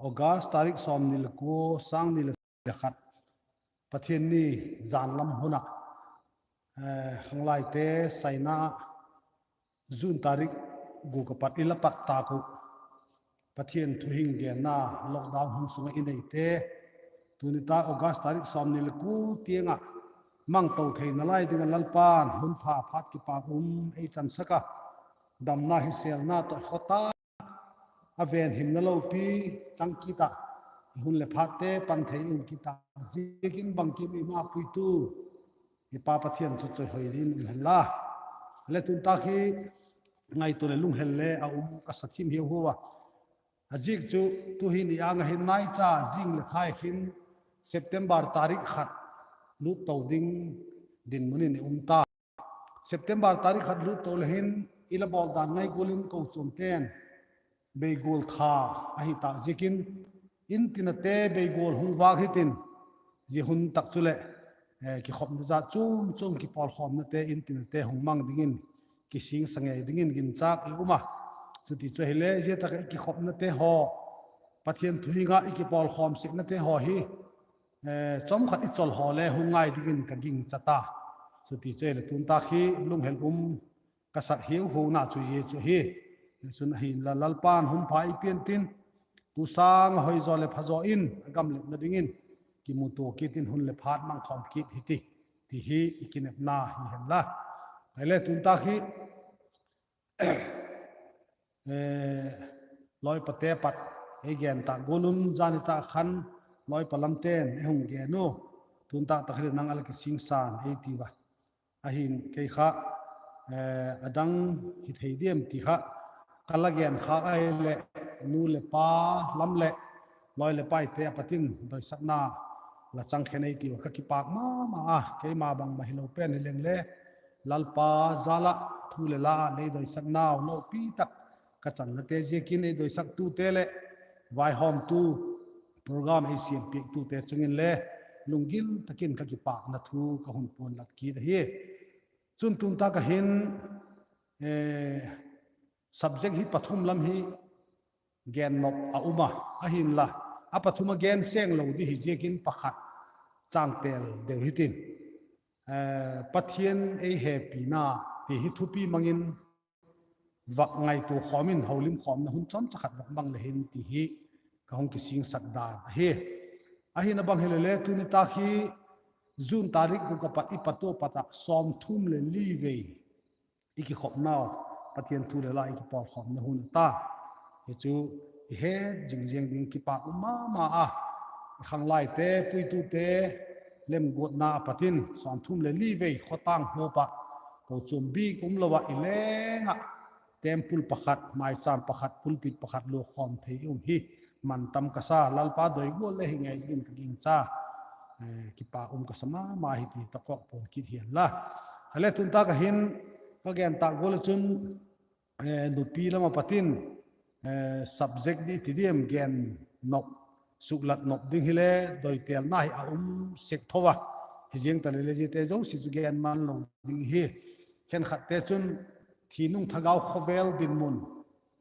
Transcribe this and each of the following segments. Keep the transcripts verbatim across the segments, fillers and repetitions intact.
August tarik sawmni le kua, sâng ni le khat, Pathian ni, jan lam hun ah, khanglaite saina ah, June tarik guk a pat i la pat tâk uh, Pathian thu hing genna lockdown hun sung ah i neite, tuni ta August tarik sawmni le kua tiang ah mang to theina lai ding ah Lalpa'n hun pha phat kipâk um ei chansak a, damna hisêlna tawh khawtang a venhimna lopi chang kit ah, hun leh phatte pan thei um kit ah, ziakin bangkim i ma puitu i Pa Pathian chu chawihoi in um hen la. Le tun tâk hi ngaitua leh lunghel le a um ka sa thim hiau hiau a. A ziak chu tu'hin i âng ah hin naicha zing leh thai khin September tarik khat lût to ding dinmun in i um ta. September tarik khat lût to le hin i la bawl dan ngai gual in kochuamte'n beigual tha ahi tâk ziakin, intinate beigual hung vâk hitin, zia hun tak chuleh kikhopna jat chuam chuam kipawlkhawmnate intinate hung mang dingin, kisingsa ngei dingin ginchâk i um a. Chuti chu ahile zia tak ah i kikhopnate haw, Pathian thu hing ah i kipawlkhawm seknate haw hi chawm khat i chawl haw le hung ngai dingin ka gingcha ta. Chuti chu ahile tun tâk hi lunghel um ka sak hiau hiauna chu zia chu ahi. Chun ahinla Lalpa'n hun pha ei pia'n tin, tu sâng a hoi zaw leh pha zaw in a gamletna dingin kimutua kit in hun leh phat mangkhawm kit hiti, ti hi i kinepna hi hen la. Ahile tun tâk hi lawipate pat ei gen tâk gual un, zani tak khan lawipa lamte'n ei hung gen u. Tun tâk tak hileh nang a la kisingsa'n ei ti a. Ahin kei kha a dang hi thei diam ti kha ka la gen khâk ahileh, nu leh pa lam leh lawi leh paite a pat in doisakna la chang khen ei tiu a, ka kipâk ma ma a. Keima bangma hilo pen hileng le, Lalpa jal ah thu leh la ah lei doisaknau lopi tak ka channate ziakin ei doisaktute leh vaihawmtu, program ei siampiaktute chung inle lunggil tak in ka kipâkna thu ka hun puanlat kit ahi. Chun tun tâk ah hin subject hi pathum lam hi gen nop a um a, ahinla a pathum a gen seng lo di hi ziakin pakhat chângtel deu hitin, Pathian ei hepina ti hi thupi mang in vak ngaitua khawm in, holimkhawmna hun chawmcha khat vak mang le hin ti hi ka hung kisingsak dan ahi. Ahin a bang hilele tuni tâk hi June tarik guk a pat i pat ua pat ah sawmthum leh li vei i kikhopnau, Pathian thu leh la i kipawlkhawmna hun a ta. Hi chu i het zing ziang ding kipâk um ma ma a. I khanglaite, puitute lemguatna a pat in sawmthum leh li vei khawtâng huap ah kochuam bik umlo ah i leng ah temple pakhat, maichâm pakhat, pulpit pakhat luakhawm thei um hi man tam ka sa, Lalpa doi gual le hi ngei dingin ka gingcha. Kipâk um ka sa ma ma hi ti tawh ka puan kit hianla. Hale tun tâk ah hin ka gen tâk gual ah chun nupi lam a pat in subject di ti diam gen nop, suklat nop ding hile doitelna hi a um sek tho a, hi ziang ta lele ziate zosia chu gen man lo ding hi. Khenkhatte chun thi nung thagau khawvel dinmun,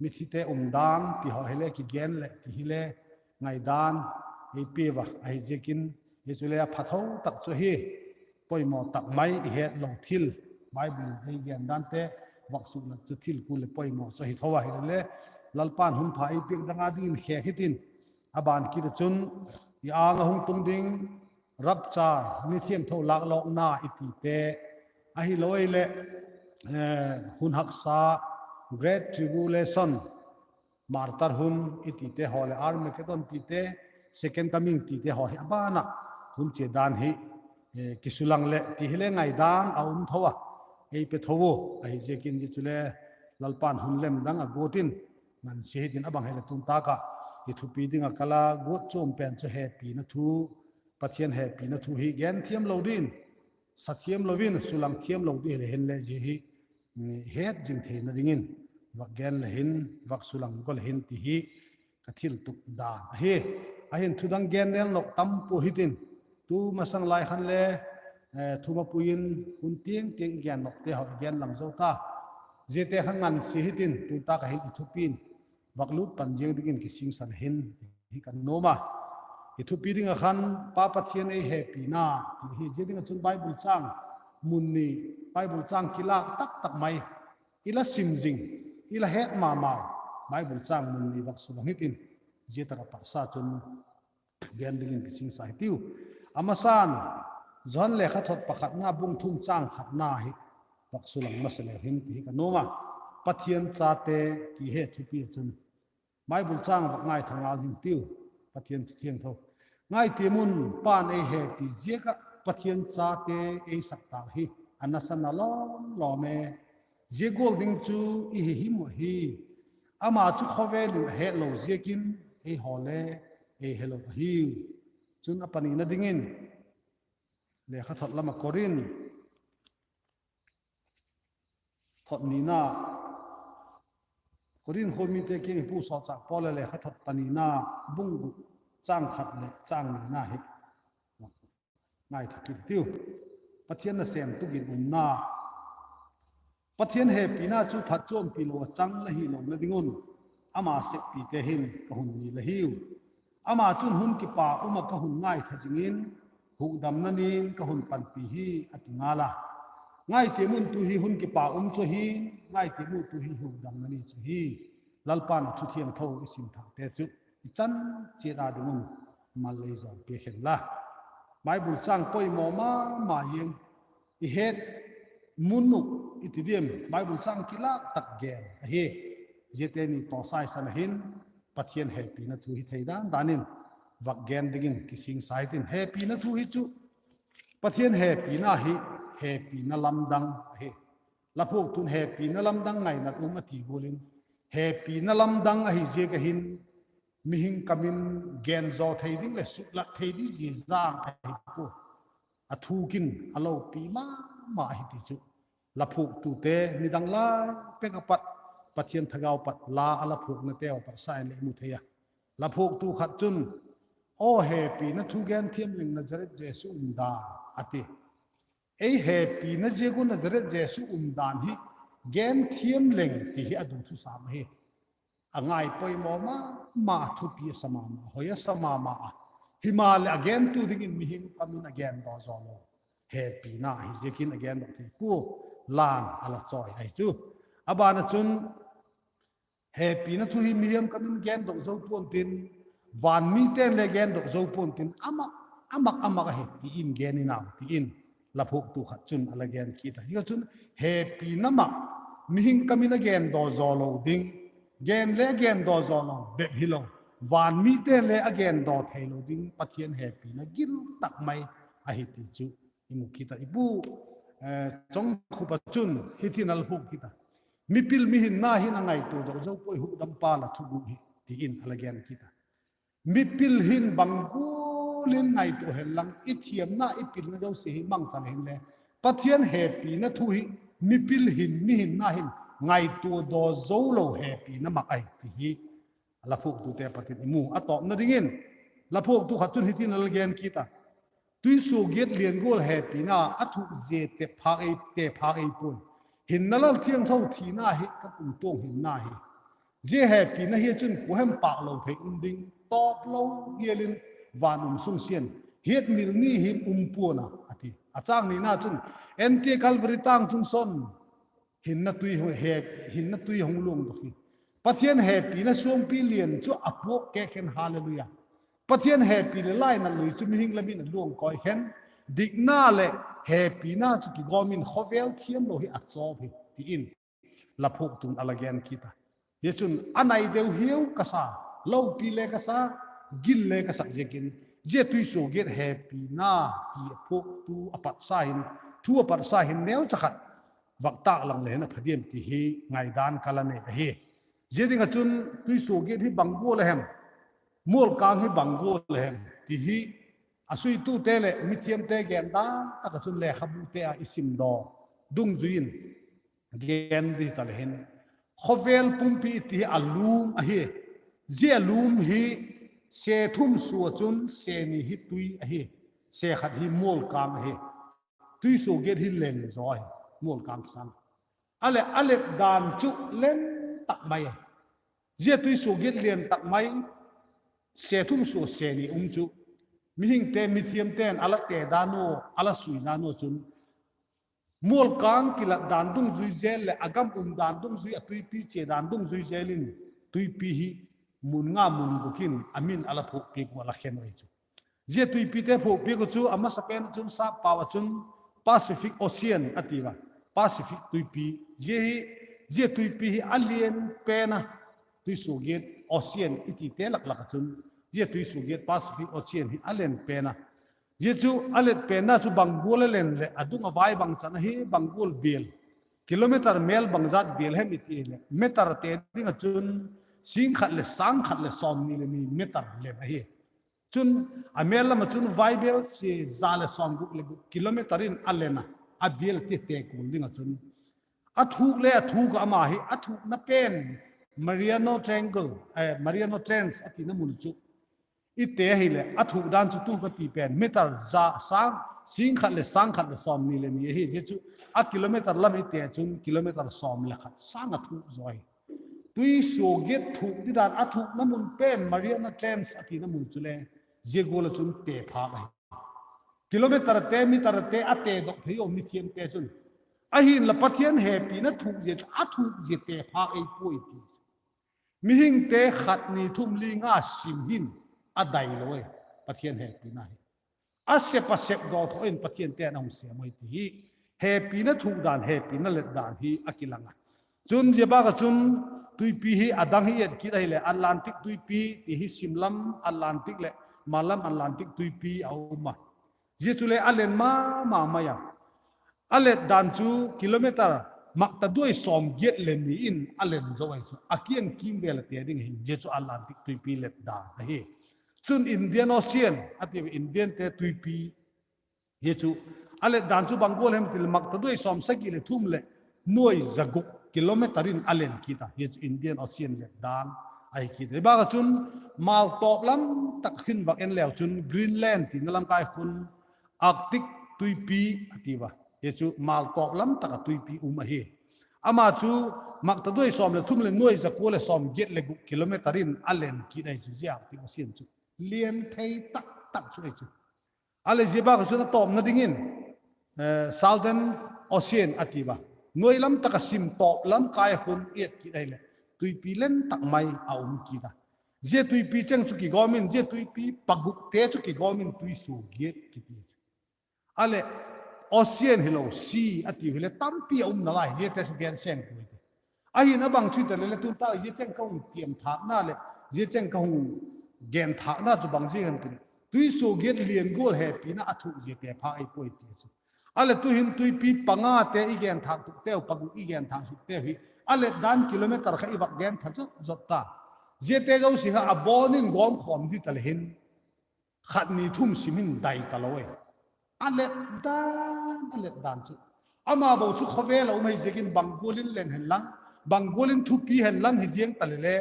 mithite umdan ti haw hile kigen leh ti hile ngaidan ei pia a, ahi ziakin hi chule a phatho tak chu hi poimaw tak mai i het lo thil, Bible in ei gen dante vak suklat chu thil kul leh poimaw chu ahi tho a, hilele Lalpa'n hun pha ei piak dang a dingin khêk hitin, a ban kit ah chun i âng ah hung tung ding rapture, mithiangtho lâklawkna i tite, ahilo ei leh hun haksa, great tribulation, martyr hun i tite haw leh Armageddon tite, second coming tite haw hi a ban ah hun chia dan hi kisulang leh ti hile ngaidan a um tho a, ei pe tho u, ahi ziakin zia chule Lalpa'n hun lem dang a guat in ngansia hitin, a bang hile tun tâk ah i thupi ding ah ka la guat chuam pen chu hepina thu, Pathian hepina thu hi gen thiam lo dingin, sa thiam lo in, sulang thiam lo ding hile hinle zia hi het zing theina dingin vak gen le hin, vak sulang go le hin ti hi ka thiltup dan ahi. Ahin thudang gen nel nop tam pua hitin, tu masang lai khan le thumapui in hun tiang tiang i gen nopte haw i gen lang zo ta. Ziate kha ngansia hitin, tun tâk ah hin i thupi'n vak lût pan ziang dingin kisingsa le hin. hi ka nuam a. I thupi ding ah khan Pa Pathian ei hepina ti hi zia ding ah chun Bible châng mun ni, Bible châng kilâk tak tak mai i la sim zing, i la het ma ma, Bible châng mun ni vak sulang hitin, zia tak ah patsa chun gen dingin kisingsa hitiu. A masa'n Johan lekhathot pakhatna bung thum châng khatna hi vak sulang masa leu hin ti hi ka nuam a. Pathian chate ti he thupi ah chun Bible châng vak ngaitha ngal hing tiu. Pathian thu thiangtho. Ngai tiam un, Pa'n ei hepi ziak ah Pathian chate ei sak tâk hi a nasa na lawm lawm e. Zia gual ding chu i hi him uh ahi. Ama chu khawvel in a hetlo ziakin eihaw le ei helo ahiu. Chun a panina dingin lekhathot lam ah Korinth thot nina, Korinth khua mite kiang i pu sawlchâk Paul a lekhathot panina, bung guk, châng khat leh châng nina hi ngaitha kit hitiu. Pathian nasêm tu ginumna. Pathian hepina chu phatchuampi lo ah chang la hilona ding un, ama seppite hin ka hun ngen la hiu. Ama chun, hun kipak um ah ka hun ngaitha zing in, hukdamna ni'n ka hun panpi hi, a ti ngal a. Ngai tiam un, tu hi hun kipak um chu ahi, ngai tiam un, tu hi hukdamna ni chu ahi. Lalpa'n a thu thiangtho i sim thâkte chu i chan chiat â ding un mal ei zawm piak hen la. Bible châng poimaw ma ma hian, i het mun uh i ti diam, Bible châng kilâk tak gen ahi. Ziate ni tawsaisan ah hin Pathian hepina thu hi thei dan dan in vak gen dingin kisingsa hitin, hepina thu hi chu Pathian hepina hi hepina lamdang ahi. La phuaktu'n hepina lamdang ngainat um a ti gual in, hepina lamdang ahi ziak ah hin mihing kam in gen zaw thei ding leh suklat thei ding zia zang ahi pua. A thuk in a lopi ma ma ahi ti chu la phuaktute nidang lai pek ah pat Pathian thagau pat la a la phuaknateu a pat sa in leh i mu thei a. La phuaktu khat chun, Aw hepina thu gen thiam leng Nazareth Jesu umdan, a ti. Ei hepina ziak un Nazareth Jesu umdan hi gen thiam leng ti hi a du thusam ahi. A ngai poimaw ma ma, a thupi a sa ma ma, hoi a sa ma ma a. Himaleh a gentu dingin mihing kam in a gen daw zaw lo hepina ahi ziakin a gen daw thei pua, la'n a la chawi ahi chu. A ban ah chun, hepina thu hi mihing kam in gen daw zo pua'n tin, van mite'n le gen daw zo pua'n tin, a mak, a mak, a mak ahi ti in gen in au ti in la phuaktu khat chun a la gen kit a. Hi chun hepina mak mihing kam in a gen daw zaw lo ding, gen le gen daw zaw lo bep hilo, van mite'n le a gen daw theilo ding Pathian hepina gil tak mai ahi ti chu i mu kit a. I pu Chawngkhup ah chun hitin a la phuak kit a, mipil mihinna hin a ngaitua daw zo puai, hukdampa la thuguk hi ti in a la gen kit a. Mipil hin bang gual in ngaitua hen lang, i thiamna i pilna zosia hi mangcha le hinle, Pathian hepina thu hi mipil hin, mihinna hin ngaitua daw zo lo hepina mak ahi ti hi la phuaktute pat in i mu. A tawpna dingin la phuaktu khat chun hitin a la gen kit a, tuisuagiat lian gual hepina a thuk zia tep phâk ei, te phâk ei puai. Hinna, Lal Thiangtho thina hi ka kumtuang hinna hi. Zia hepina hi chun kuahem pâk lo thei um ding, tawp lo hial in van um sung sian hiatmil ni hi um pua'n a, a ti. A châng nina chun, Entia Calvary tâng chung sawn hinna tui, hinna tui hung luangdok hi, Pathian hepina suangpi lian chu a puak kek hen, hallelujah. Pathian hepi leh lainat lui chu mihing lam in a luang kawi hen, dikna leh hepina chu kigawm in khawvel thiamlo hi a chawp hi ti in la phuaktu'n a la gen kit a. Hi chun a nai deu hiau ka sa, lopi le ka sa, gil le ka sak ziakin, zia tuisuagiat hepina ti a phuaktu a patsa hin, thu a patsa hin neucha khat vak tâk lang le hin a pha diam ti hi ngaidan ka la nei ahi. Zia ding ah chun tuisuagiat hi bang gual a hem, mualkâng hi bang gual a hem ti hi a suitute leh mithiamte gen dan tak ah chun lekhabute ah i sim daw dungzui in gen di ta le hin, khawvel pumpi i ti hi a lum ahi. Zia lum hi se thum sua chun se ni hi tui ahi, se khat hi mualkâng ahi. Tuisuagiat hi len zaw ahi, mualkâng sâng. A leh a let dan chu len tak mai ahi. Zia tuisuagiat lian tak mai se thum sua se ni um chu, mihingte, mithiamte'n a la te dan u, a la sui dan u chun, mual kâng kilat dan dungzui zel leh a gam um dan dungzui, a tuipi chia dan dungzui zel in, tuipi hi mun nga mun guk in a min a la phuakpiak ua, a la khen u ahi chu. Zia tuipite phuakpiak uh chu a masapen ah chun sap pau ah chun Pacific Ocean a ti a, Pacific tuipi. Zia hi, zia tuipi hi a lian pen a, tuisuagiat ocean i tite lak lak ah chun, zia tuisuagiat Pacific Ocean hi a len pen a. Zia chu a let penna chu bang gual a len leh a dung a vai bangchan ahi, bang gual bial, kilometer mêl bangzat bial hem i ti leh, meterte ding ah chun sîng khat leh sâng khat leh sawmni leh ni meter len ahi. Chun, a mêl lam ah chun vaibelsia za leh sawmguk leh guk kilometer in a len a, a bial ti te kul ding ah chun. A thuk le a thuk ah, ama hi a thukna pen Mariana Triangle, eh, Mariana Trench a tina mun chu i te ahileh, a thuk dan chu tu ka ti pen meter za sâng, sîng khat leh sâng khat leh sawmni leh ni ahi. Zia chu a kilometer lam i te chun kilometer sawm leh khat sâng a thuk zaw ahi. Tuisuagiat thuk didan a thukna mun pen Mariana Trench a tina mun chule zia gual ah chun te phâk ahi. Kilometer te, meter te a te dok thei u mithiamte chun. Ahinla Pathian hepina thuk zia chu a thuk zia te phâk ei puai ti. Mihingte khat ni thum li nga sim hin a dai lo e, Pathian hepina hi. A sep a sep daw tho in Pathiante'n a hung sêm ui ti hi. Hepina thuk dan, hepina let dan hi a kilang a. Chun zia bâk ah chun tuipi hi a dang hi et kit ahileh Atlantic tuipi ti hi sim lam Atlantic leh mal lam Atlantic tuipi a um a. Zia chule a len ma ma mai a. A let dan chu kilometer maktaduai sawmgiat leh ni in a len zo ahi chu. A kiang kîmvêl a te ding ahi, zia chu Atlantic tuipi let dan ahi. Chun Indian Ocean a ti, Indiante tuipi. Hi chu a let dan chu bang gual hem ti leh maktaduai sawmsagi leh thum leh nuai za guk kilometer in a len kit a. Hi chu Indian Ocean let dan ahi kit a. Hi bâk ah chun mal tawp lam tak khin vak en leu chun Greenland tina lam kai khun Arctic tuipi a ti ua. Hi chu mal tawp lam tak ah tuipi um ahi. Ama chu maktaduai sawm leh thum leh nuai za kua leh sawmgiat leh guk kilometer in a len kit ahi chu, zia Arctic Ocean chu. Lian thei tak tak chu ahi chu. A leh zia bâk ah chun a tawpna dingin, eh, Southern Ocean a ti ua. Nuai lam tak ah sim tawp lam kai khun et kit ahileh tuipi len tak mai a um kit a. Zia tuipi cheng chu kigawm in, zia tuipi pagukte chu kigawm in tuisuagiat kiti chu. A leh ocean hilo, sea a tiu hileh tampi a um nalai, ziate chu gen seng puai ti. Ahin a bang chu hita leh, le tun ta zia cheng ka hung tiam thâkna leh zia cheng ka hung gen thâkna chu bang ziak hem ti leh, tuisuagiat lian gual hepina a thuk ziate phâk ei puai ti chu. A leh tu'hin tuipi pangate i gen thâk tukteu, paguk i gen thâk tukteu hi a let dan kilometer kha i vak gen tha zot zot ta. Ziate zosia kha a bawn in gawm khawm di ta leh hin khat ni thum sim in dai talo e. A let dan, a let dan chu, ama bo chu khawvel a um ahi ziakin bang gual in len hen lang, bang gual in thupi hen lang hi ziang ta leh le,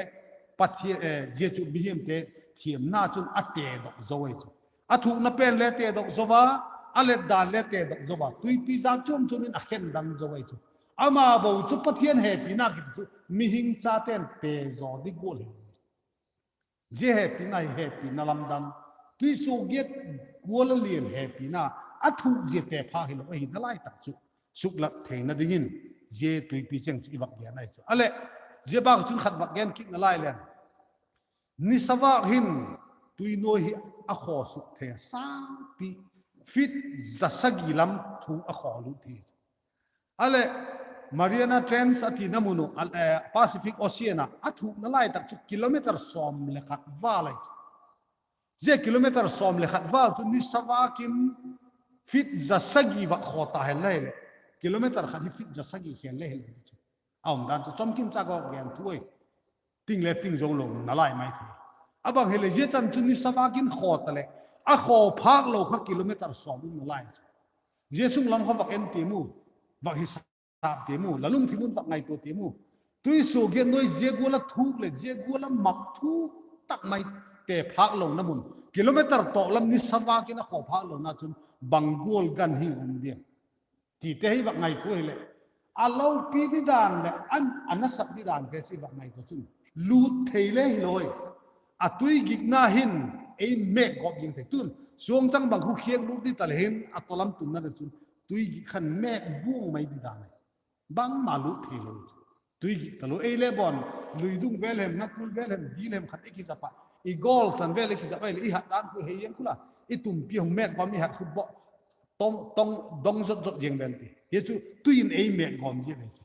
Pathian, eh, zia chu mihingte thiamna chun a tedok zo ahi chu. A thukna pen le tedok zo a, a let dan le tedok zo a, tuipi zat chuam chuam in a khen dan zo ahi chu. Ama bo chu Pathian hepina kiti chu mihing chate'n te zaw di gual hi. Zia hepina hi hepina lamdang, tuisuagiat gual a lian hepina, a thuk ziate phâk hilo ahina lai tak chu suklat theina dingin zia tuipi cheng chu i vak gen ahi chu. A leh zia bâk chun khat vak gen kit nalai leng, nisa vâk hin tuinuai hi a khaw suk thei a, saupi feet za sagi lam thu a khaw lut thei chu. A leh Mariana Trench a tina mun uh, a, eh, Pacific Ocean ah a thukna lai tak chu kilometer sawm leh khat vâl ahi chu. Zia kilometer sawm leh khat vâl chu nisa vâk in feet za sagi vak khaw ta hen la hileh, kilometer khat hi feet za sagi khêl le hilo chu. A um dan chu chomkim cha ka gen thu ahi. Ting le ting zo lo nalai mai thei. A bang hileh zia chan chu nisa vâk in khaw ta leh, a khaw phâk lo kha kilometer sawm um nalai chu. Zia sung lam kha vak en tiam u, vak hisap tiam u, la lungthim un vak ngaitua tiam u. Tuisuagiat nuai zia gual a thuk leh zia gual a mak thuk tak mai te phâk lona mun, kilometer tawp lam nisa vâk in a khaw phâk lona chun bang gual gan hi um diam tite hi vak ngaitua hileh, a lopi di dan leh a, a nasat di dante chu i vak ngaitua chun lût thei le hilo i. A tuigikna hin ei mêk gawp ging thei. Tun suangchang bang khu khiak lut di ta le hin a tawlam tunna le chun tuigik khan mêk buang mai di dan ahi. Bangma lut theilo. Tuigik talo ei le bawn, luidung vel hem, nakul vel hem, dil hem khat i kizap ah, i gawl chan vel i kizap ai leh i hat dan khu hei eng khu la, i tumpi hung mêk gawm i hat khu baw, tong, tong, dong zot zot ziang ven ti hi chu tui in ei mêk gawm ziak ahi chu.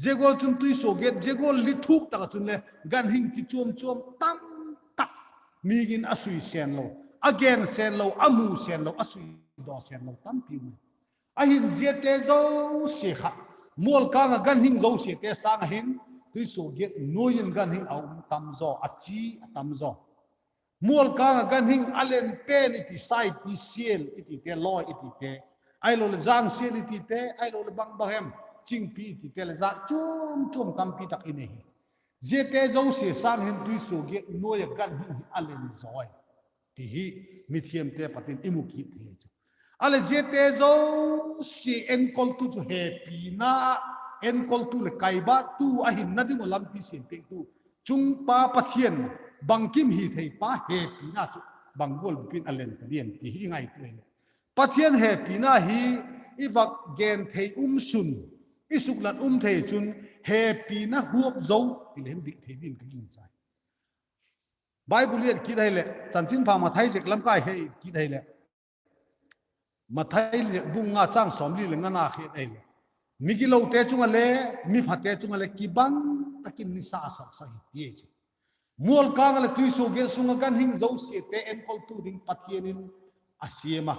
Zia gual chun tuisuagiat zia gual lithuk tak ah chun le ganhing chi chuam chuam tam tak, mihing in a sui sen lo, a gen sen lo, a mu sen lo, a suidaw sen lo tampi um. Ahin ziate zosia kha, mualkâng ah ganhing zosiate sâng ah hin tuisuagiat nuai in ganhing a um tam zaw, a chi a tam zaw. Mualkâng ah ganhing a len pen i ti, saipi sial i tite, lawi i tite, ahiloleh jangsial i tite, ahiloleh bang bang hem, chingpi i tite leh zat chuam chuam tampi tak i nei hi. Ziate zosia sâng hin tuisuagiat nuai ah ganhing hi a len zaw ahi ti hi mithiamte pat in i mu kit thei chu. A leh ziate zosia enkoltu chu hepina ah enkoltu leh kaibattu a hinna ding uh lampi siam piaktu, chungpa Pathian, bangkim hitheipa hepina chu bang gual bep in a len ta diam ti hi i ngaitua hileh, Pathian hepina hi i vak gen thei um sun, i suklat um thei chun, hepina huap zo ti le hin dik thei din ka gingchai. Bible i et kit ahileh, Chanchinpha Mathai ziak lam ka he kit ahileh, Mathai ziak bung nga châng sawmli leh ngana kha et ahileh, migilote chung ah le miphate chung ah le kibang tak in nisa a saksak hi ti chu. Mualkâng ah leh tuisuagiat sung ah ganhing zosiate enkoltu ding Pathian in a siam a,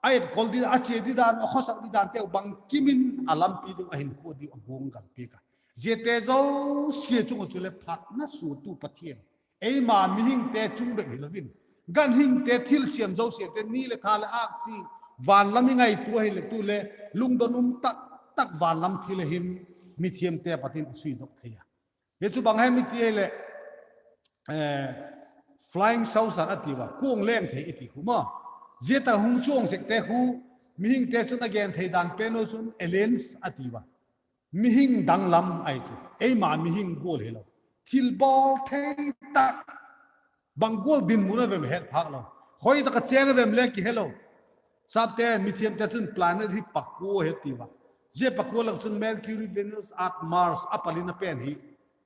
a etkol di, a chia di dan, a khawsak di danteu bangkim in a lampi ding a hinkhua diu a guanggal piak a. Ziate zosia chung ah chuleh phatna suatu Pathian, eima mihingte chung bep hilo in, ganhingte, thilsiam zosiate, ni leh tha leh âksi, van lam i ngaitua ahileh tu le lungdon um tak tak van lam thil a hin mithiamte pat in a suidok thei a. Hi chu bang hem i ti ahileh, flying saucer a ti ua, kuang leng thei i ti khu maw. Zia tak hung chuang sekte khu, mihingte chun a gen thei dan pen u chun aliens a ti ua. Mihing danglam ahi chu, eima mihing gual hilo. Thilbawl thei tak, bang gual dinmun a vem het phâk lo. Khoi tak ah chêng a vem le kihelo. Sapte, mithiamte chun planet hi pakua hi ti ua. Zia pakua lak chun Mercury, Venus, Earth, Mars a pal in a pen hi,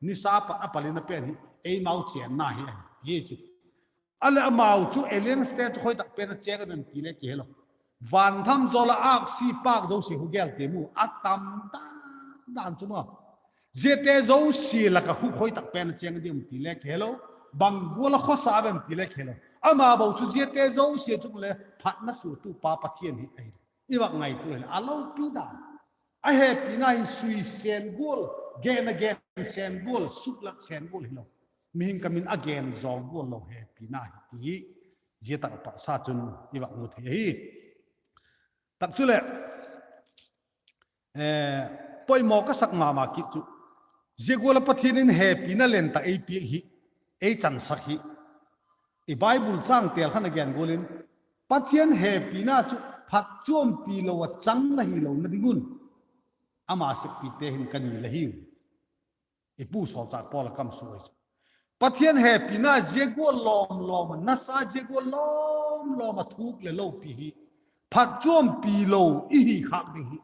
nisa pat a pal in a pen hi eimau chênna hi ahi ti chu. A leh amau chu alienste chu khoi tak pen a chêng a vem ti le kihelo. Van tham zawl ah âksi pâk zosia khu gel ti mu, a tam dan dan chu maw. Ziate zosia lak ah khu khoi tak pen a chêng a diam ti le kihelo. Bang gual a khawsa vem ti le kihelo. Ama bo chu ziate zosia chung le phatna suatu pa Pathian hi ahi. I vak ngaitua hileh a lopi dan, a hepina hi sui sen gual, gen a gen sen gual, suklat sen gual hilo. Mihing kam in a gen zaw gual lo hepina hi ti hi zia tak a patsa chun i vak mu thei ahi. Tak chuleh, poimaw ka sak ma ma kit chu, zia gual ah Pathian in hepina len tak ei piak hi, ei chansak hi, i Bible châng tel khan a gen gual in, Pathian hepina chu phatchuampi lo ah chang la hilona ding un ama seppite hin ka ni la hiu. I pu sawlchâk Paul a kam sua chu, Pathian hepina zia gual lawm lawm ah, nasa zia gual lawm lawm ah thuk leh lopi hi, phatchuampi lo i hi khâk ding hi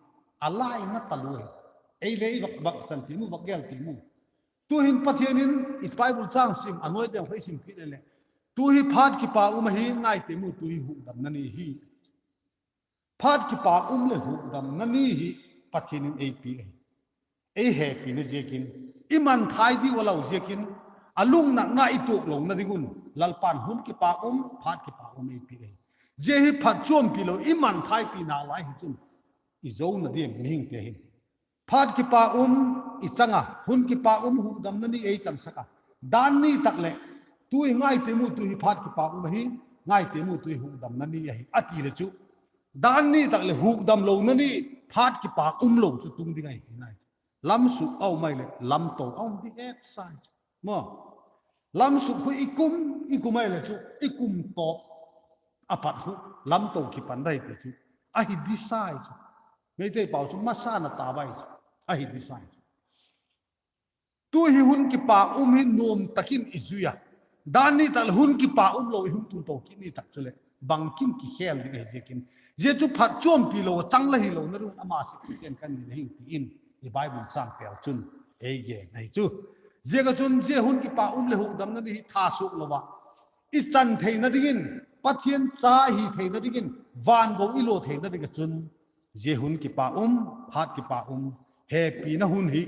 a laina talua hi. Ei le i vak, vak chan ti mu, vak gel ti mu. Tu'hin Pathian in i Bible châng sim a nuai deu kha i sim kit leh, tu hi phat kipak um ahi, ngai ti mu, tu hi hukdamna ni hi. Phat kipak um leh hukdamna ni hi Pathian in ei piak ahi. Ei hepina ziakin, i mangthai diu a lo ziakin, a lungnatna i tuak lona ding un Lalpa'n hun kipak um, phat kipak um ei piak ahi. Zia hi phatchuampi lo i mangthaipi nalai hi chun, i zona diam mihingte hin? Phat kipak um i chang a, hun kipak um hukdamna ni ei chansak a, dan ni tak leh, tu hi ngai ti mu, tu hi phat kipak um ahi, ngai ti mu, tu hi hukdamna ni ahi a ti leh chu, dan ni tak leh hukdam lona ni, phat kipak um lo chu tung ding ahi tina chu. Lamsuk a um ai leh lamto a um di het sai chu maw. Lamsuk khu i kum, i kum ai leh chu i kum tawp a pat khu lamto kipan dai ti chu ahi di sai chu. Meitei pau chu masana ta bai chu ahi di sai chu. Tu hi hun kipak um hi nuam tak in i zui a, Dan ni tak leh hun kipak umlo i hung tun to kit ni tak chuleh bangkim kikhel ding ahi ziakin, zia chu phat chuampi lo a chang la hilona ding un ama sep te'n kan ni la hing ti in i Bible châng tel chun ei gen ahi chu. Ziak ah chun zia hun kipak um leh hukdamna ni hi thasuak lo ah i chan theina dingin, Pathian cha i hi theina dingin, van go i lua theina ding ah chun zia hun kipak um, phat kipak um, hepina hun hi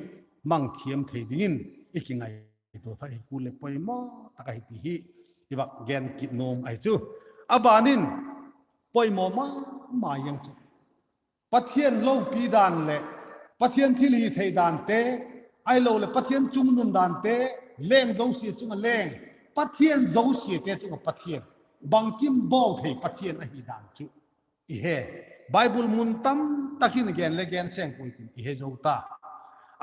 mang thiam thei dingin i kingaitua thak hi kul leh poimaw tak ahi ti hi i vak gen kit nuam ahi chu. A ban in poimaw ma ma ziang chu Pathian lopi dan leh Pathian thil hi thei dante, ahiloleh Pathian chungnun dante, leng zosia chung ah leng, Pathian zosiate chung ah Pathian, bangkim bawl thei Pathian ahi dan chu i he. Bible mun tam tak in gen le gen seng puai tin i he zo ta.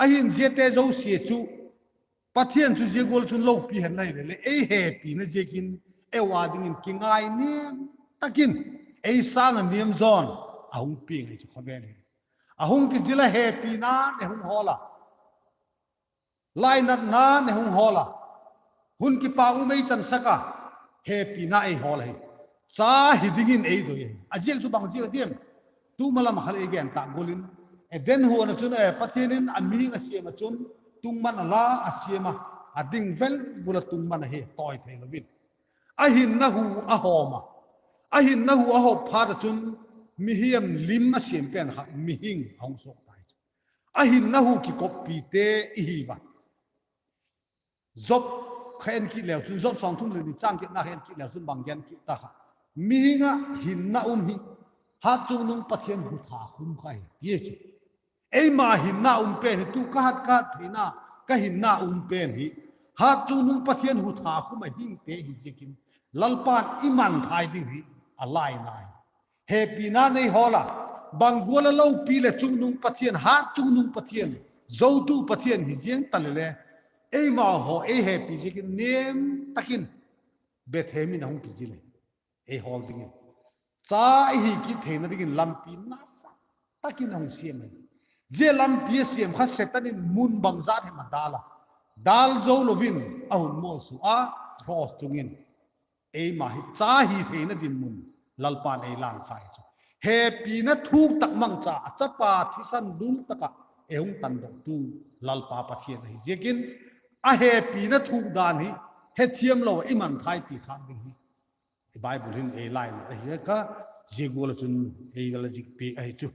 Ahin ziate zosia chu Pathian chu zia gual chun lopi hen la hileh leh ei hepina ziakin eu â dingin kingai niam tak in ei sâng ah niam zaw'n a hung piang ahi chu khawvel in. A hung kizil a, hepina ne hung hawl a, lainatna ne hung hawl a, hun kipak um ei chansak a, hepina ei hawl ahi. Cha hi dingin ei doi ahi. A ziak chu bang ziak a diam? Tu ma lam ah kha leh i gen tak gual in, Eden huan ah chun, eh, Pathian in a mihing a siam ah chun, tungman a la a siam a, a ding vel vul a tungman ahi, tawi thei lo in. A hinna hu a hawm a, a hinna hu a hawm phat ah chun, mihing lim a siam pen kha mihing a hung suak tai chu. A hinna hu kikoppite i hi ua. Job kha en kit leu chun, Job sawmthum leh ni châng giatna kha en kit leu chun bang gen kit ta kha, mihing ah hinna um hi Hatchungnung Pathian hu tha khum kha hi ti chu. Eima hinna um pen hi, tu ka hat ka hat theina, ka hinna um pen hi Hatchungnung Pathian hu tha khum a hingte hi ziakin, Lalpa'n i mangthai ding hi a lainai. Hepina nei hawl a, bang gual a lopi leh chungnung Pathian, Hatchungnung Pathian, zotu Pathian hi ziang ta leh le, eimau haw ei hepi ziakin niam tak in Bethlehem in a hung kizil ahi, ei hawl dingin. Cha i hi kit theina dingin lampi nasa tak in a hung siam ahi. Zia lampi a siam kha Setan in mun bangzat hem a dâl a, dâl zo lo in a hun mualsua a, cross chung in. Eima hi cha hi theina dinmun Lalpa'n ei lângchai chu, hepina thuk tak mangcha a chapa thisan dul tak ah ei hung tandoktu Lalpa Pathian ahi ziakin, a hepina thuk dan hi hethiam lo ah i mangthaipi khâk ding hi Bible hin ei lainat ahi kha, zia gual ah chun ei la zik piak ahi chu.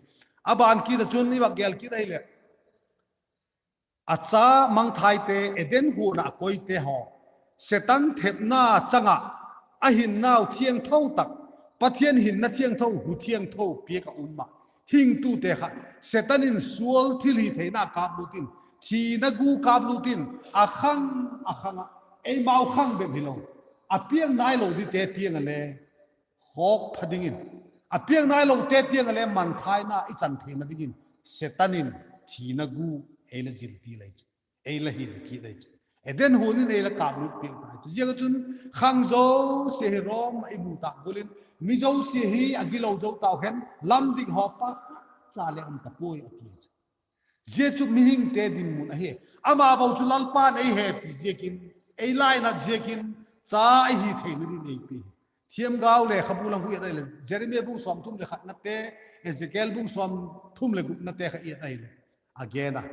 A ban kit ah chun i vak gel kit ahileh, a cha mangthaite, Eden huan ah a koite haw, Setan thepna chang ah, a hinnau thiangtho tak, Pathian hinna thiangtho, hu thiangtho piak a um ah hingtute kha Setan in sual thil hi theina kâplût in, thina gu kâplût in, a khang, a khang ah, eimau khang bep hilo, a piang nailo dingte tiang ah le khawk pha dingin, a piang nailote tiang ah le mangthaina i chan theina dingin Setan in thina gu ei la zil ti lai chu, ei la hin kit lai chu. Eden huan in ei la kâplût piak tai chu. Ziak ah chun khang zosia hi Rom ah i mu tak gual in, mi zosia hi a gilo zo tau hen, lam dik haw pakhat cha le um ta puai a ti chu. Zia chu mihingte dinmun ahi. Ama bo chu Lalpa'n ei hepi ziakin, ei lainat ziakin, cha i hi theina ding ei pi. Thiamgau lekhabu lam hu et ahileh, Jeremia bung sawmthum leh khatnate, Ezekiel bung sawmthum leh gupnate kha et ahileh, a gen a,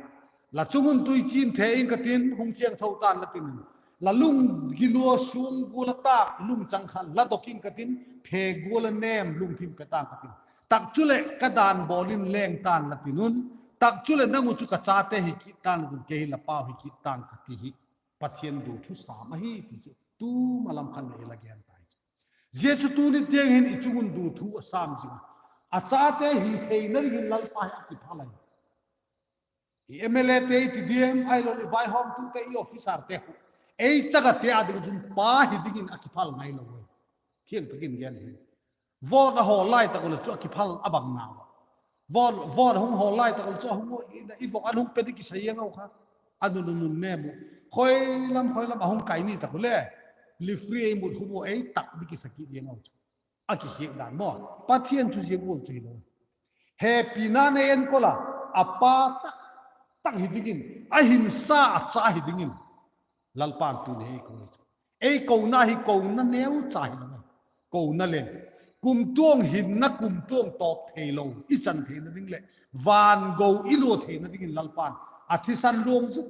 la chung un tui chîn the ing ka tin, hung thiangtho ta'n la tin un, la lung gilua suang gual a tâk lungchang kha la dok ing ka tin, phe gual a nêm lungthim pe ta'n ka tin, tak chuleh ka dan bawl in leng ta'n la tin un, tak chuleh nang uh chu ka chate hi kit ta'n la tin, kei hi la pau hi kit ta'n ka ti hi Pathian du thu sâm ahi ti chu tu ma lam khan ei la gen tai chu. Zia chu tuni tiang hin i chung un du thu a sâm zing a, a chate hi theina dingin Lalpa hi a kiphal ahi. I MLAte i ti diam, ahiloleh vaihawmtute, i officerte khu, ei chagate â ding ah chun pa hi dingin a kiphal ngailo ahi. Thiang tak in gen hi. Vote a hawl lai tak u leh chu a kiphal a bang nau a. Vote, vote a hung hawl lai tak u leh chu a hung, i vote an hung pe ding kisa ziang u kha. A nun nun nêm u. Khoi lam khoi lam a hung kai ni tak u leh, referee ei mut khum u, ei tak ding kisa kit ziang u chu. A kikhiak dan maw. Pathian chu zia gual chu hilo. Hepina nei en kol a, a pa tak tak hi dingin, a hinsa a cha hi dingin Lalpa'n tuni ei ko hi chu. Ei kona hi kona neucha hilo a, kona leh kumtuang hinna kumtuang tawp theilo i chan theina ding leh van go i lua theina dingin Lalpa'n a thisan luang zut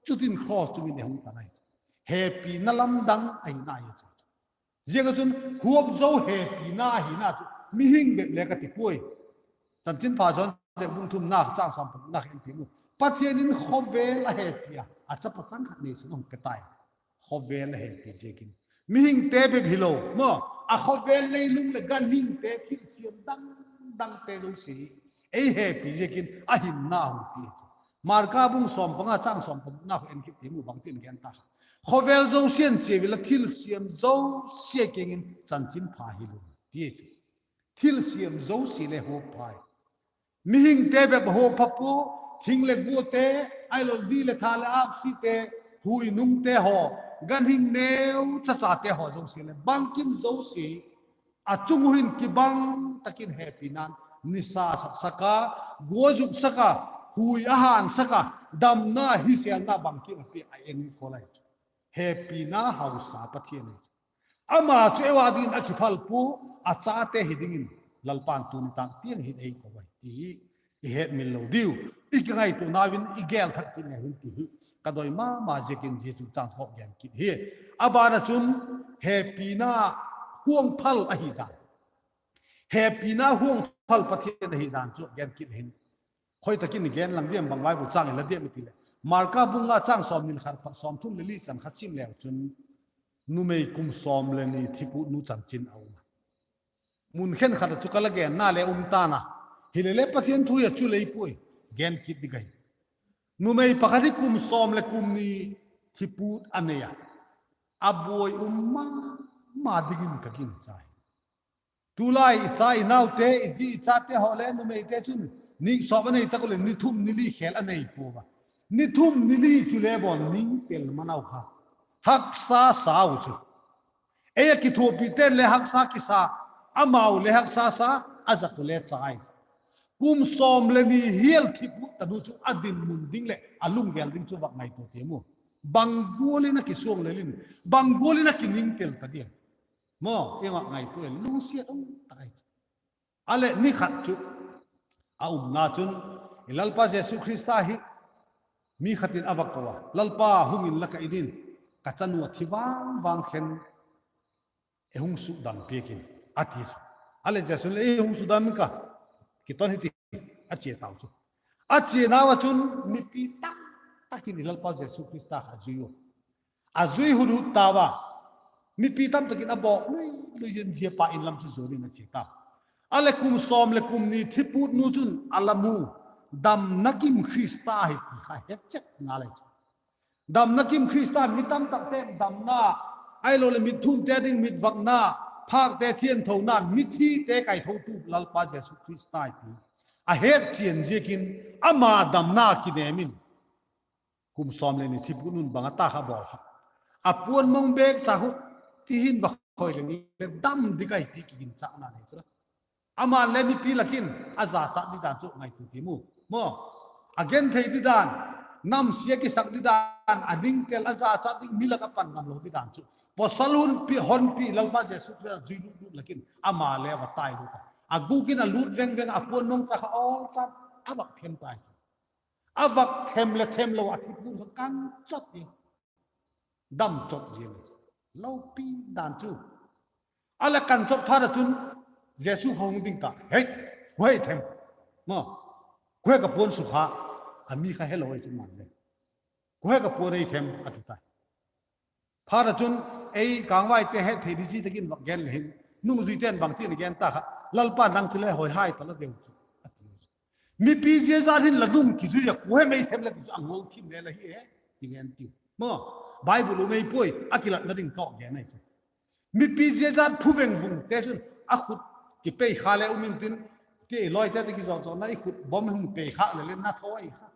zut in cross chung in ei hung tan ahi chu. Hepina lamdang ahina ahi chu. Ziak ah chun huap zo hepina ahina chu mihing bep le ka ti puai. Chanchinpha Johan chêk bung thumna châng sawm pakhatna kha en ti mu. Pathian in khawvel a hepi a, a chapa chang khat neisun a hung pe tai. Khawvel a hepi ziakin, mihingte bep hilo maw, a khawvel, leilung leh ganhingte, thilsiam dang dangte zosia hi ei hepi ziakin a hinna a hung pia chu. Marka bung sawm panga châng sawm pakhatna kha en kit ti mu, bangtin gen ta kha. Khawvel zosia'n chiau inla thilsiam zosia kiang in chanchinpha hil un, ti chu. Thilsiam zosia le huap phai. Mihingte bep huap pha pua, thing leh guate, ahilo di leh tha leh âksite, hui nungte haw, ganhing neu chachate haw zosia leh bangkim zosia a chung uh hin kibang tak in hepina'n nisa satsak a, gua zuksak a, hui a hânsak a, damna hisêlna bangkim a pia a en kol ahi chu. Hepina hausa Pathian ahi chu. Ama chu ei ua dingin a kiphal pua, a chate hi dingin Lalpa'n tuni tâk tiang hin ei ko ahi ti hi i hetmil lo diu, i kingaituanau in i gel thak kit leu hin ti hi ka doi ma ma ziakin zia chungchâng chu gen kit hi. A ban ah chun hepina huang phal ahi dan, hepina huang phal Pathian ahi dan chu gen kit hin. Khoi tak in i gen lang diam, bang Bible châng i la diam i ti leh, Marka bung nga châng sawmni leh khat apat sawmthum leh li chan kha sim leu chun, numei kum sawm leh ni thiputnu chanchin a um a. Mun khenkhat ah chu ka la genna le um ta'n a, hilele Pathian thu hi a chu lei puai, gen kit ding ahi. Numei pakhat hi kum sawm leh kum ni thiput a nei a, a buai um ma ma dingin ka gingcha hi. Tulai i cha i naute, i zi i chate haw le numeite chun nîk sawp a nei tak uh leh ni thum ni li khêl a nei pua a. Ni thum ni li chu le bawn ningtel man au kha, haksa sa u chu. Ei a kithuapite'n le haksa kisa, amau le haksa sa, a zak u le chai. Kum sawm leh ni hial thiput tanu chu a dinmun ding leh a lunggel ding chu vak ngaitua tiam u. Bang gual in a kisuang lel in, bang gual in a kiningtel ta diam? Maw, i ngaitua in lungsiat um tak ahi chu. A leh ni khat chu a umna chun, i Lalpa Jesu Khrista hi mi khat in a va ko a, Lalpa, hung inla ka In in, ka chanu a thi vang vang khen ei hung sukdam piak in, a ti chu. A leh Jesu'n le, ei hung sukdam ing ka, kiton hi ti, a chia tau chu. A chianau ah chun mipi tam tak in i Lalpa Jesu Khrista kha a zui u. A zui hun ut tau a, mipi tam tak in a bawk lui lui in zia pa In lam chu zuan in a chia ta. A leh kum sawm leh kum ni thiputnu chun a la mu, damna kim Khrista hi ti kha het chet ngal ahi chu. Damna kim Khrista, mi tam takte'n damna, ahiloleh mitthumte ding mitvakna, phâkte thianthona, mithite kaithotu Lalpa Jesu Khrista hi ti a hetchian ziakin ama damna kinêm in, kum sawm leh ni thiputnu'n bang a ta kha bawl kha, a puan mong bêk cha khu ti hin va khoi leng le dam ding ahi ti kiginchâkna nei chu la. Ama'n le mipi lak in a zachat di dan chu ngaitua tiam u, maw. A genthei di dan, namsia kisak di dan, a ningtel a zachat ding, mi lak a pan ngam lo di dan chu pawsal hun pi, hon pi Lalpa Jesu Khrista zui lut lut lak in ama le a va tai lut a. A gûk in a lût veng veng, a puan mong cha kha awl chat a vak them tai chu. A vak them leh themlo a thiput kha kan chot in, dam chot ziang, lopi dan chu. A leh kan chot phat ah chun Jesu kha hung ding ta, hei, kua hem them, maw, kua ka puan sukha, a mi kha helo ahi chu man le, kua ka puan ei them, a ti tai. Phat ah chun, ei kângvaite het thei di zi tak in vak gen le hin, nungzuite'n bangtin a gen ta kha, Lalpa nang chu le hoi hai ta la deu ki, a ti. Mipi zia zat hin la nung kizui a, kua hem ei them le ti chu a ngol thim le la hi e, ti ngen tiu, maw. Bible um ei puai, a kilatna ding tawh gen ahi chu. Mipi zia zat phuveng vungte chun a khut kipeikha le um intin, ti, lawite ti kizawzawna i khut bawm hung peikhâk le le na tho ahi kha.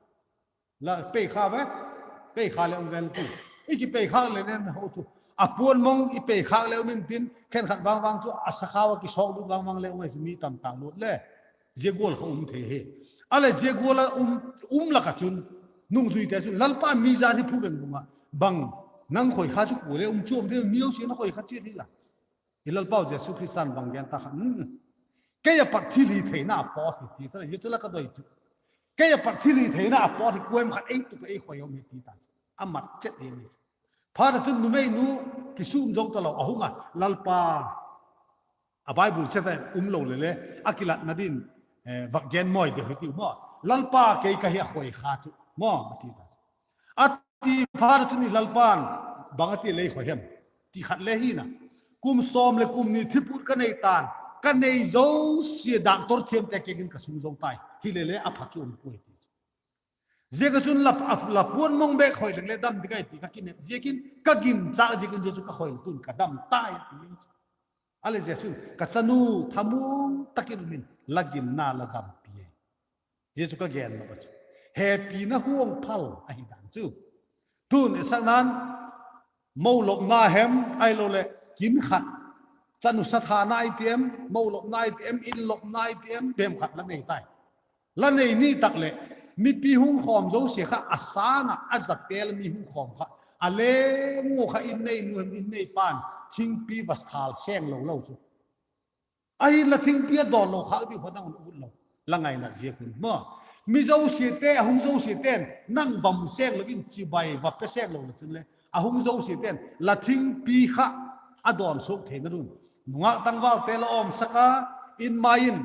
La peikha ve, peikha le um ven ti. I kipeikhâk le nen ho chu, a puan mong i peikhâk le um intin, khenkhat vang vang chu a sakhau a kisawk lut vang vang le um ahi chu, mi tam tak lut le, zia gual kha um thei hi. A leh zia gual a um, um lak ah chun, nungzuite chun, Lalpa, mi zat hi phuveng vung ah bang Nang khoi kha chu kua le um chuam di, mi zosia'n a khoi kha chiat hi la. I Lalpau Jesu Khrista'n bang gen ta kha, kei a pat thilhitheina a pawt hi ti chu, zia chu la ka doi chu. Kei a pat thilhitheina a pawt hi kua'n khat ei tup ei khoi um hi ti ta chu. A mat chet ding hi. Phat ah chun numeinu kisûm zo talo a hung a, Lalpa, a Bible chet a um lo le le, a kilatna din, vak gen mawi deu hi tiu maw. Lalpa, kei ka hi a khoi kha chu maw, a ti ta chu. A ti phat ah chun i Lalpa'n bang a ti lei khoi hem ti khat le hi na. Kum sawm leh kum ni thiput ka nei ta'n, ka nei zosia doctor thiamte kiang in ka sung zo tai. Hile le a pha chu um puai ti chu. Ziak ah chun la puan mong bêk khoi leng le dam ding ahi ti ka kinep ziakin, ka ginchâk ziakin zia chu ka khoi la, tu'n ka dam tai, a ti chu. A leh Jesu'n, ka chanu, thamuang tak in um in, la ginna la dampi e. Zia chu ka gen lo a chu. Hepina huang phal ahi dan chu. Tu'n esakna'n, mo lopna hem ahiloleh kin khat, chanu sathana i ti em, mo lopna i ti em, in lopna i ti em, bem khat la nei tai. La nei ni tak leh, mipi hung khawm zosia kha a sâng ah a za tel mi hung khawm kha, a leng ua kha in neinu hem in neipa'n thingpi va thâl seng lo lo chu. Ahinla thingpi a dawn lo khâk diu kha nang un ut lo, la ngaina ziak un maw. Mi zosiate, a hung zosiate'n nang va mu seng lo in, chibai va pe seng lo le chun le, a hung zosiate'n la thingpi kha a dawn suak theina ding un, nungâk tangvalte la awmsak a, in mai in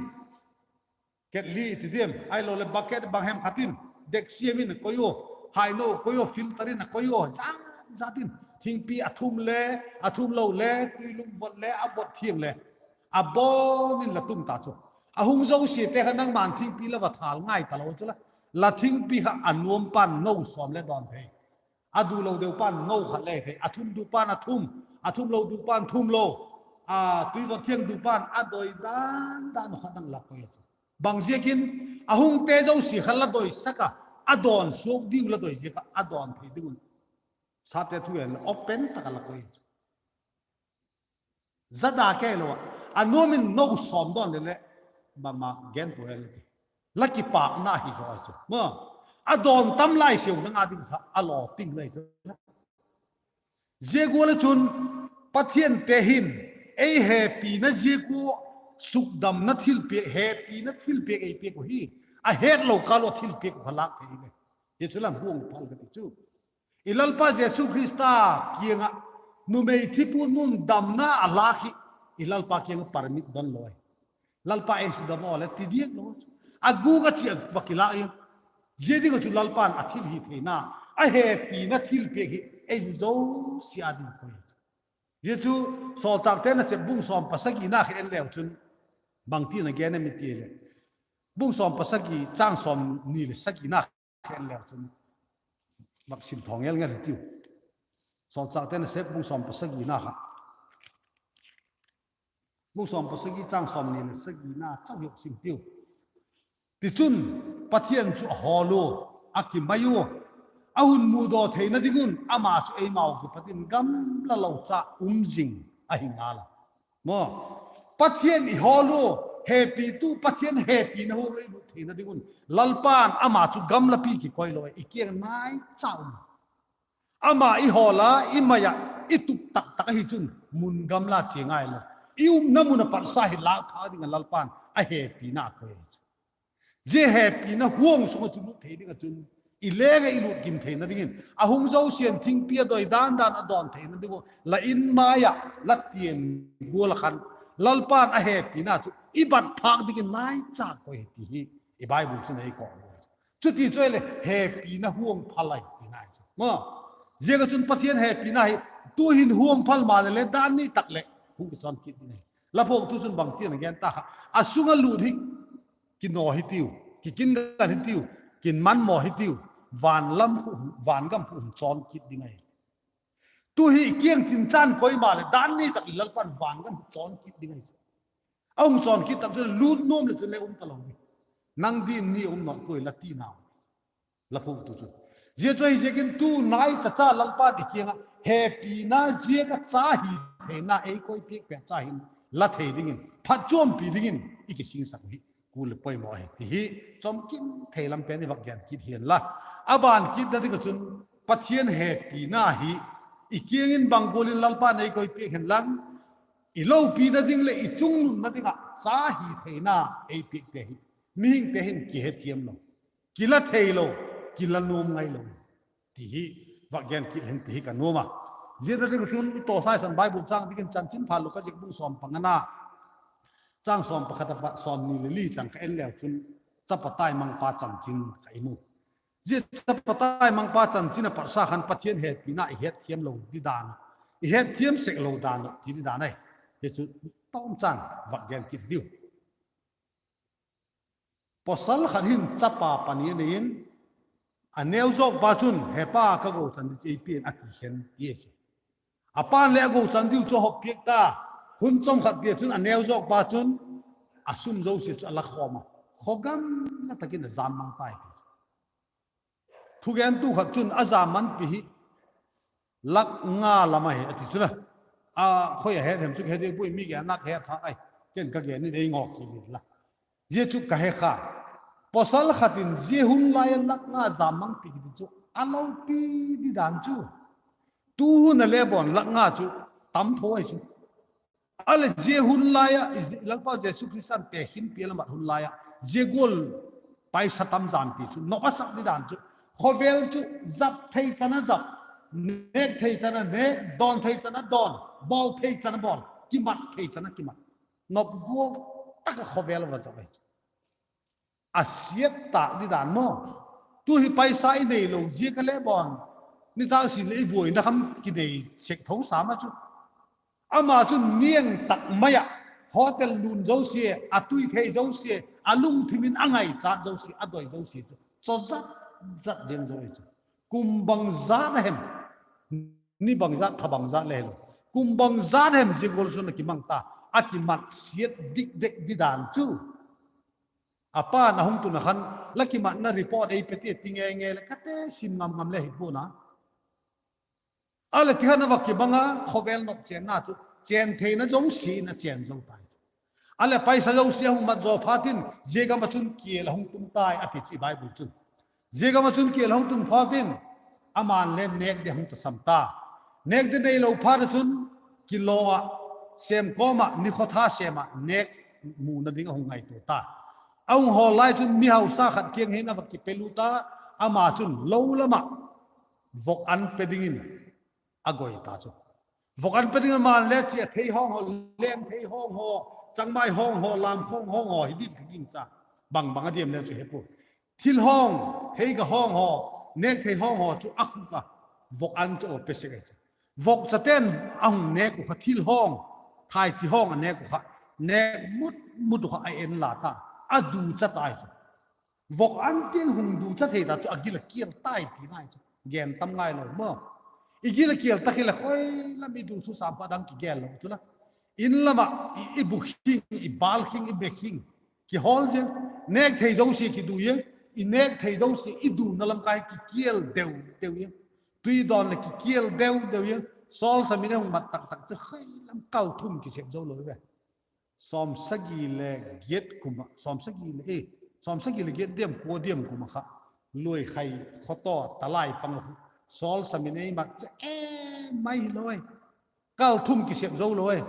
ketli ti diam ahiloleh bucket bang hem khat in, dek siam in a koi ua, haino koi ua, filter in a koi ua, zat zat in thingpi a thum le, a thum lo le, tuilum vot le, a vot thiang le, a bawn in la tum ta chu. A hung zosiate kha nangma'n thingpi la va thâl ngai talo chu la, la thingpi kha a nuam pa'n no sawm le dawn thei. A du lo deu pa'n no khat le thei, a thum du pa'n a thum, a thum lo du pa'n thum lo, a tui vot thiang du pa'n a doi dan dan kha nang la koi chu. Bang ziakin, a hungte zosia kha la doisak a, a dawn suak diu la doi ziak ah a dawn thei ding un, sate thu en le open tak ah la koi chu. Zada kei lo ah, a nuam in no sawm dawn le leh, bangma gen pua hen ti, la kipâkna hi zaw chu maw. A dawn tam lai siau nang a ding kha a law ting lai chu. Zia gual ah chun, Pathiante hin ei hepina ziak ua sukdamna thilpiak, hepina thilpiak ei piak uh hi, a hetlo kâl ua thilpiak uh kha lâk thei ve. Hi chu lam huang phal ka ti chu. I Lalpa Jesu Khrista kiang ah numei thiput nu'n damna a lâk hi, i Lalpa kiang ah permit don lo ahi. Lalpa, ei sukdam aw le ti diak lo chu. A gûk a chia va kilâk in, zia ding ah chu Lalpa'n a thilhitheina, a hepina thilpiak hi ei zosia â ding koi chu. Zia chu Sawlchâkte Nasep bung sawm pasagina kha en leu chun, bangtin a gen em i ti leh, bung sawm pasagi châng sawmni leh sagina kha en leu chun, bak sim thaw ngel ngel hi tiu. Sawlchâkte Nasep bung sawm pasagina kha, bung sawm pasagi châng sawmni leh sagina chau hiak sim tiu. Tichun, Pathian chu a hawl ua, a kimai ua, a hun mudaw theina ding un ama chu eimau kipat in gamla lo cha um zing ahi ngal a. Maw, Pathian i hawl ua, hepitu Pathian hepina huang i lut theina ding un Lalpa'n ama chu gamlapi kikoi lo a, i kiang naicha um a. Ama i hawl a, i mai ah, i tup tak tak ahi chun mun gamla chia ngai lo. I umna mun ah patsa hi lâk phâk ding ah Lalpa'n a hepina a koi ahi chu. Zia hepina huang sung ah chu lut thei ding ah chun, i leng ah i lut gim theina dingin, a hung zosia'n thingpi a doi dan dan a dawn theina ding uh la in mai ah la tian gual ah khan, Lalpa'n a hepina chu i bat phâk dingin naicha koi hi ti hi i Bible chun ei ko Chuti chu ahileh hepina huang phal ahi tina chu maw. Ziak ah chun Pathian hepina hi tu'hin huang phal maleh le dan ni tak leh hung kichawn kit ding ahi. La phuaktu chun bangtin a gen ta kha, a sung ah lut hi kinaw hitiu, kikingan hitiu, kinmanmaw hitiu, van lam khu, vangam khu hun chawn kit ding ahi. Tu hi kiang chin chan koi maleh dan ni tak leh Lalpa'n vangam chawn kit ding ahi chu. A hung chawn kit tak chun lut nuam leh chun le um talo ding. Nang din ni um nawn puai la tina. La phuaktu chu. Zia chu ahi ziakin tu naicha cha Lalpa'n i kiang ah hepina ziak ah cha hi theina ei koi piak pet cha hin la thei dingin, phatchuampi dingin i kisingsak uh hi kul leh poimaw ahi ti hi chawmkim thei lam pen i vak gen kit hianla. A ban kitna ding ah chun Pathian hepina hi I kiang in bang gual in Lalpa'n ei koi piak hen lang, i lopina ding leh i chungnunna ding ah cha hi theina ei piakte hi mihingte hin kihethiam lo, kila theilo, kila nuam ngailo ti hi vak gen kit hen ti hi ka nuam a. Zia tak ah chun i tawsaisan Bible châng dingin Chanchinpha Luka ziak bung sawm pangana, châng sawm pakhat apat sawmni le li chan kha en leu chun, chapa taimangpa chanchin kha i mu. Zia chapa taimangpa chanchin a patsa khan Pathian hepina i hetthiam lo di dan, i hetthiam sek lo dan ti di dan ahi. Hi chu tawmchan vak gen kit diu. Pawsal khat hin chapa pani a nei in, a neu zawkpa chun, He pa, ka gochan di chu ei pia in, a ti khen ti chu. A pa'n le a gochan diu chu a hawp piak ta. Hun chawm khat tia chun a neu zawkpa chun a sum zosia chu a la khawm a, khaw gamla tak in a jam mang tai ti chu. Thugentu khat chun a jam manpi hi lak nga lam ahi a ti chu la. A khoi a het hem chu ka he diak puai, mi gen nak het kha ai. Ken ka gen in ei ngawk kit inla. Zia chu ka he kha. Pawsal khat in zia hun lai a lak nga jam mangpi kiti chu a lopi di dan chu, tu hun a le bawn lak nga chu tam tho ahi chu. A leh zia hun lai ah i Lalpa Jesu Khrista'n tekhinpi a la mat hun lai ah zia gual paisa tam jampi chu nop a sak di dan chu, khawvel chu zap thei chan a zap, nêk thei chan a nêk, dawn thei chan a dawn, bawl thei chan a bawl, kimat thei chan a kimat, nop gual tak ah khawvel a va zap ahi chu. A siat tâk di dan maw. Tu hi paisa i neilo ziak a le bawn, nitâk sin leh i buaina kham kinei sek tho sam a chu. Ama chun niang tak mai ah, hotel lun zosia, a tui thei zosia, a lungthim in a ngaichat zosia, a doi zosia chu chaw zat zat ziang zo ahi chu. Kum bangzat a hem, ni bangzat, tha bangzat le hilo, kum bangzat a hem zia gual chun a kimang ta, a kimat siat dik dek di dan chu. A pa'n a hung tun a khan, la kimatna report ei pe ti, ti nge nge leh ka te sim ngam ngam le hi pua'n a. A leh ti khan a va kimang a, khawvel nop chênna chu chên theina zosia in a chên zo tai chu. A leh paisa zosia hung mat zaw phat in zia gam ah chun kial a hung tung tai a ti chu i Bible chun. Zia gam ah chun kial a hung tung phat in, ama'n le nêk di a hung tasam ta. Nêk di neilo phat ah chun kilaw ah, sêm kawm ah, nikhotha sêm ah nêk muna ding a hung ngaitua ta. A hung hawl lai chun mihausa khat kiang hin a va kipelut a, ama chun lo lam ah vok an pe dingin a goi ta chu. Vok an pe ding ama'n le chia thei hawng haw, leng thei hawng haw, changmai hawng haw, lam khawng hawng haw hi ding ka gingcha. Bang bang a diam le chu he pua. Thil hawng, theiga hawng haw, nêk thei hawng haw chu a khuk a, vok an chu a pe sek ahi chu. Vokchate'n a hung nêk uh kha thil hawng, thaichi hawng a nêk uh kha, nêk mut mut uh kha a en la ta, a ducha tai chu. Vok an tiang hung ducha thei ta chu a gil a kial tai ti nai chu. Gen tam ngailo maw. I gil a kial tak hileh khoi lam i du thusam kha dang kigel lo chu la. In lam ah i, i bu khing, i bâl khing, i be khing, kihawl ziang. Nêk thei zosia kidu ziang. I nêk thei zosia i duna lam kai kikial deu deu ziang. Tui dawn leh kikial deu deu ziang. Sawlsam in a hung mat tak tak chu khoi lam kal thum kisep zo lo ve. Sawmsagi le giat kum ah, sawmsagi le, e, sawmsagi le giat diam, kua diam kum ah kha, Luaikhai khawtaw talai pang ah, sawlsam in ei mat chu e mai hilo e. Kal thum kisep zo lo e.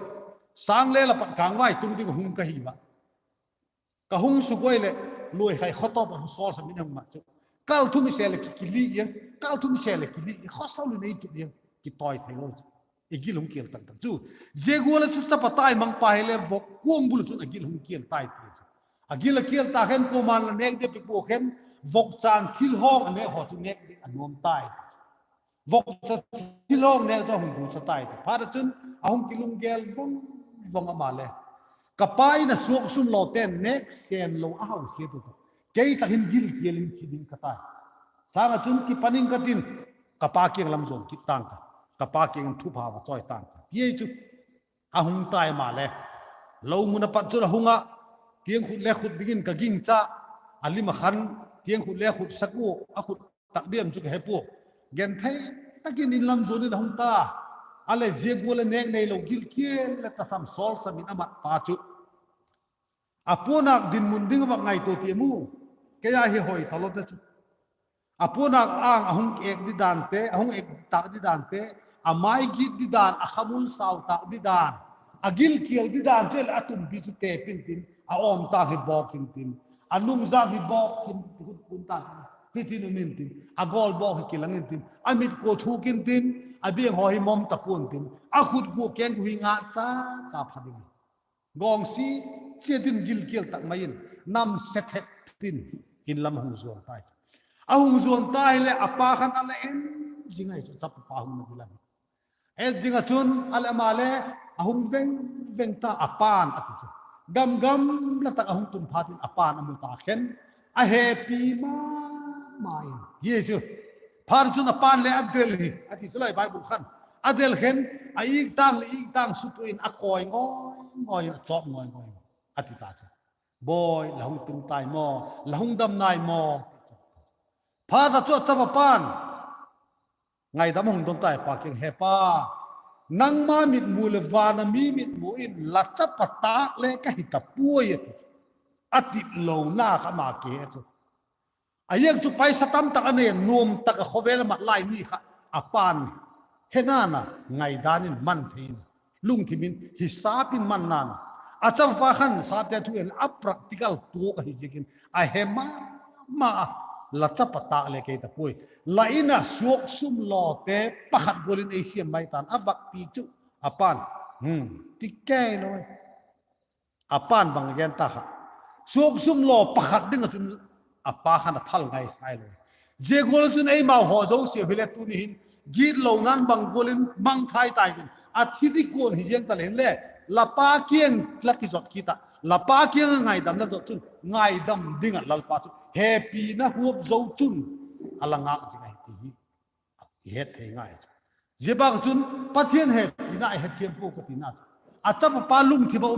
Sâng le la pat kângvai tung ding hung ka hi a, ka hung suk ua leh, Luaikhai khawtaw pat sawlsam in hung mat chu, kal thum i se leh ki, kili ziang, kal thum i se leh kili ziang, khawsau leh nei chu ziang, kitawi thei lo chu. I gil hung kial tak tak chu. Zia gual ah chu chapa taimangpa hile vok kuang bul ah chun a gil hung kial tai ti chu. A gil a kial ta khen kuama'n la nêk di pe pua khen, vokcha'n thil hawng a nêk haw chu nêk di a nuam tai ti chu. Vokcha thil hawng nêk chu a hung ducha tai ti. Phat ah chun a hung kilunggel vang vang ama le, Ka pa in a suak sum lawte'n nêk sen lo a hausia tu ta, kei tak hin gilkial in thi ding ka tai. Sâng ah chun kipan ing ka tin, ka pa kiang lam zuan kit tang ka, ka pa kiang in thupha va chawi tang ka, ti ahi chu. A hung tai ama le, lo mun a pat chun a hung ah, tiang khut le khut dingin ka gingcha, a lim ah khan tiang khut le khut sak ua, a khut tak diam chu ka he pua. Genthei tak in in lam zuan in a hung ta. A leh zia gual a nêk neilo gilkial le tasam sawlsam in a mat pa chu, a puanâk dinmun ding a va ngaitua tiam u. Kei a hi hoi talo te chu. A puanâk âng a hung êk di dante, a hung êk tâk di dante, a mai git didan, a khamul sau tâk didan, a gilkial didan chu leh a tumpi chu tep intin, a awm tâng hi bawk intin, a nungzâng hi bawk in, hun kun ta, hitin um intin, a gawl bawk hi kilang intin, a mit kua thuk intin, a biang haw hi mawm ta pua'n tin, a khut gua keng gua hi nga cha cha pha ding. Gawngsi chiat in gilkial tak mai in, namse thet in, in lam hung zuan tai chu. A hung zuan ta hileh a pa khan a la en zing ahi chu, chapapa hung na di lam. En zing ah chun a le ama le a hung veng veng ta, a pa'n a ti chu. Gam gamla tak a hung tun phat in a pa'n a mu ta khen, a hepi ma ma in hi chu. Phat chun a pa'n le a del hi a ti chu lai Bible khan. A del khen, a iktâng leh iktâng sutu in a kawi ngawi ngawi in, a chawp ngawi ngawi in a ti ta chu. Bawi, la hung tung tai maw, la hung dam nai maw? Phat ah chu a chapa pa'n ngaidam hung don tai pa kiang, He pa, nangma mitmu leh van a mi mitmu in la chapa tâk le ka hi ta puai, a ti chu. A titlona kha ama kihe chu. A ziak chu paisa tam tak a nei, nuam tak a khawvel a mat lai mi kha a pa'n he nana, ngaidan in man thei in, lungthim in hisap in man nana. A chapa khan sapte thu en a practical tuak ahi ziakin a he ma ma a, La chapa tâk le ka hi ta puai. La in a suak sum lawte pakhat gual in ei siam mai ta'n, a vak ti chu a pa'n, ti kei lo. A pa'n bang gen ta kha, suak sum law pakhat ding ah chun a pa khan a phal ngai sai lo. Zia gual ah chun eimau haw zosiau hile tuni hin gitlona'n bang gual in mangthai tai tin, a thi di kuan hi ziang ta le hinle, la pa kiang la kizot kit ah, la pa kiang a ngaidamna zot chun ngaidam ding ah Lalpa chu hepina huap zo chun a la ngâk zing ahi ti hi i het thei ngai chu. Zia bâk chun Pathian hepina i hethiam pua ka tina chu, a chapa pa lungthim ah